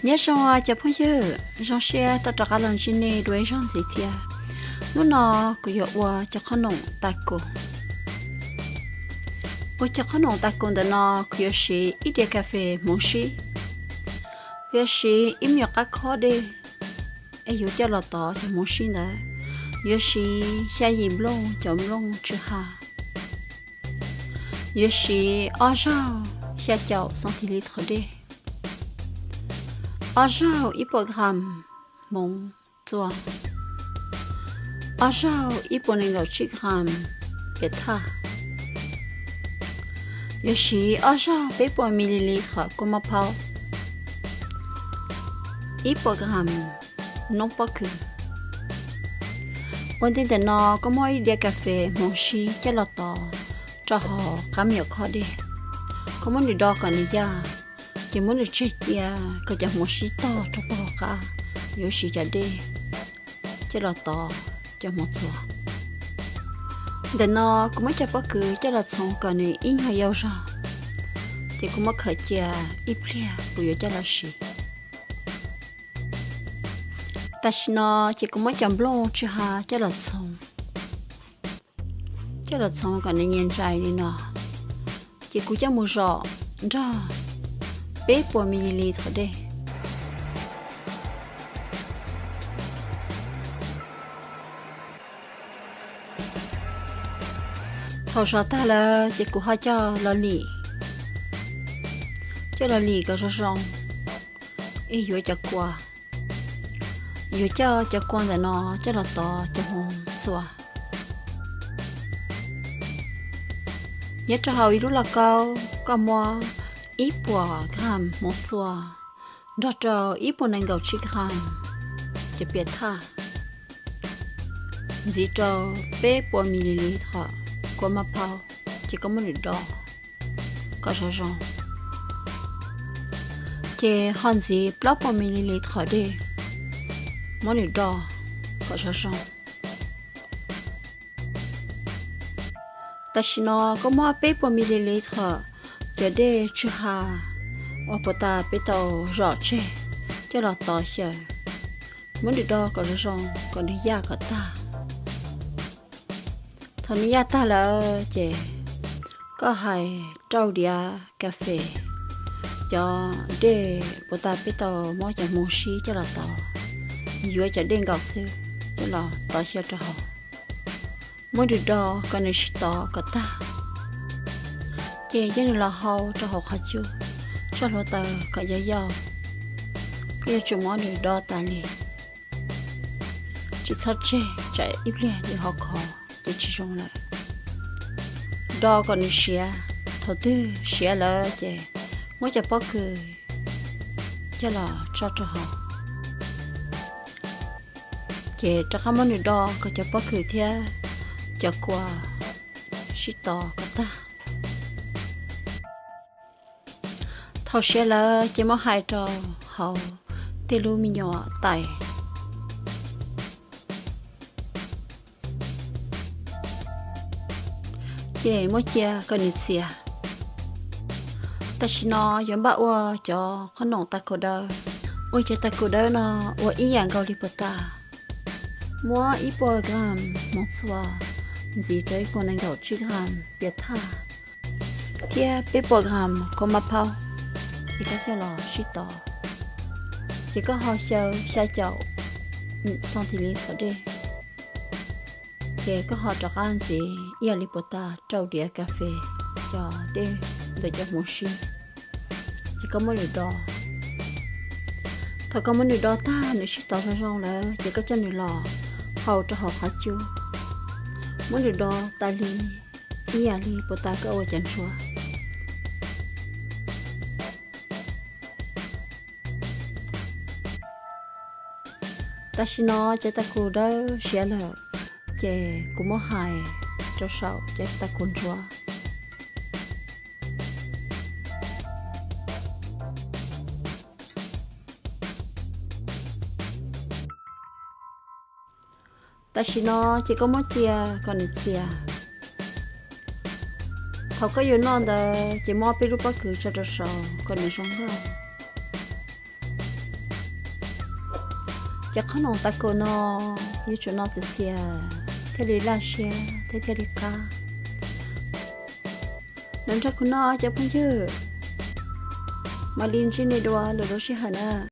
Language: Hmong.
Nyob zoo cov phooj ywg, zoo siab tau rov qab los ntsib nej dua ib zaug ntxiv thiab. Hnub no kuv yuav ua cov qhob noom taco. Ua cov qhob noom taco ntawm no kuv yuav siv ib diav kas fes hmoov sib. Kuv yuav siv ib me nyuam qab khob dej, es yuav coj los tov cov hmoov sib ntawd. Yuav siv xya yim nplooj cov nplooj tsw ha. Yuav siv ob zaug xya caum xoo tis li qhov dej, ob zaug ib puas gram hmoov txua, ob zaug ib puas nees nkaum tsib gram piam thaj, yuav siv ob zaug peb puas mi li li qhov kua maj phaub, ib puas gram noob pob kws. Ua ntej ntawm no koj muab ib diav kas fes hmoov sib coj los tov rau hauv qab me nyuam khob dej. Koj muab nws do kom nws yaj, ces muab nws tseg cia kom cov hmoov sib tog rau puag hauv qab. Yuav siv cov dej coj los tov cov hmoov txua. Ntawm no kuv muab cov pob kws coj los txhoov kom nws ib nyuag yau zog, ces kuv muab khaws cia ib pliag kuv yuav coj los siv. Tam sim no ces kuv muab cov nplooj tsw ha coj los txhoov, coj los txhoov kom nws nyias ntsais li no, ces kuv coj mus zom nrog peb puas mi li li qhov dej. Thaum zom tag lawm ces kuv ho coj los lim, coj los lim kom zoo zoo, es yuav cov kua, yuav coj cov kua ntawm no coj los tov cov hmoov txua. Nyob rau hauv ib lub lauj kaub koj muab ib puas gram hmoov txua nrog rau ib puas nees nkaum tsib gram cov piam thaj, ntxiv rau peb puas mi li li qhov kua maj phaub, ces koj muab nws do kom zoo zoo. Ces ho ntxiv plaub puas mi li li qhov dej, muab nws do kom zoo zoo. Tam sim no koj muab peb puas mi li li qhov cov dej tsw ha uas puas tas peb tau zom tseg coj los tov xyaw, muab nws do kom zoo zoo kom nws yaj kom tag. Thaum nws yaj tag lawm ces koj hais rau diav kas fes cov dej puas tas peb tau muab cov hmoov sib coj los tov, yuav cov dej nkaus xwb coj los tov xyaw rau hauv. Muab nws do kom nws sib tov kom tag, ces coj nws los hau rau hauv qhov cub, tso hluav taws kom yau yau. Koj yuav tsum muab nws do tas li, tsis txhob tseg tsam ib pliag nws ho khov ces tsis zoo lawm. Do kom nws siav, thaum twg siav lawm ces muab cov pob kws coj los tso rau hauv, ces rov qab muab nws do kom cov pob kws thiab cov kua sib tov kom tag. Thaum siav lawm ces muab hais rau hauv tej lub me nyuam tais, ces muab cia kom nws txias. Tam sim no yuav npaj ua cov qhob noom taco dawb. Ua cov taco dawb no ua ib yam nkaus li puas tas. Muab ib puas gram hmoov txua ntxiv rau ib puas nees nkaum tsib gram piam thaj thiab peb puas gram kua maj phaub, ces koj coj los sib tov. Ces koj ho xyaw xya caum xoo tis li qhov dej, ces koj ho rov qab ntxiv ib yam li puas tas rau diav kas fes cov dej ntawm cov hmoov sib, ces koj muab nws do. Thaum koj muab nws do tag nws sib tov zoo zoo lawm ces koj coj nws los hau rau hauv qhov cub, muab nws do tas li ib yam li puas tas koj ua cov ntsuav. Tam sim no cov taco dawb siav lawm, ces kuv muab hais rau saum cov taco ntsuav. Tam sim no ces koj muab cia kom nws txias. Thaum koj yuav noj ntawd ces muab peb lub pob kws tso rau saud kom nws zoo nkauj. Cov qhob noom tav kaum no yuav tsum no txias txias thiaj li laj siab thiab thiaj li qab. Los nrog kuv no cov phooj ywg, mam li ntsib nej dua lwm lub sij hawm na.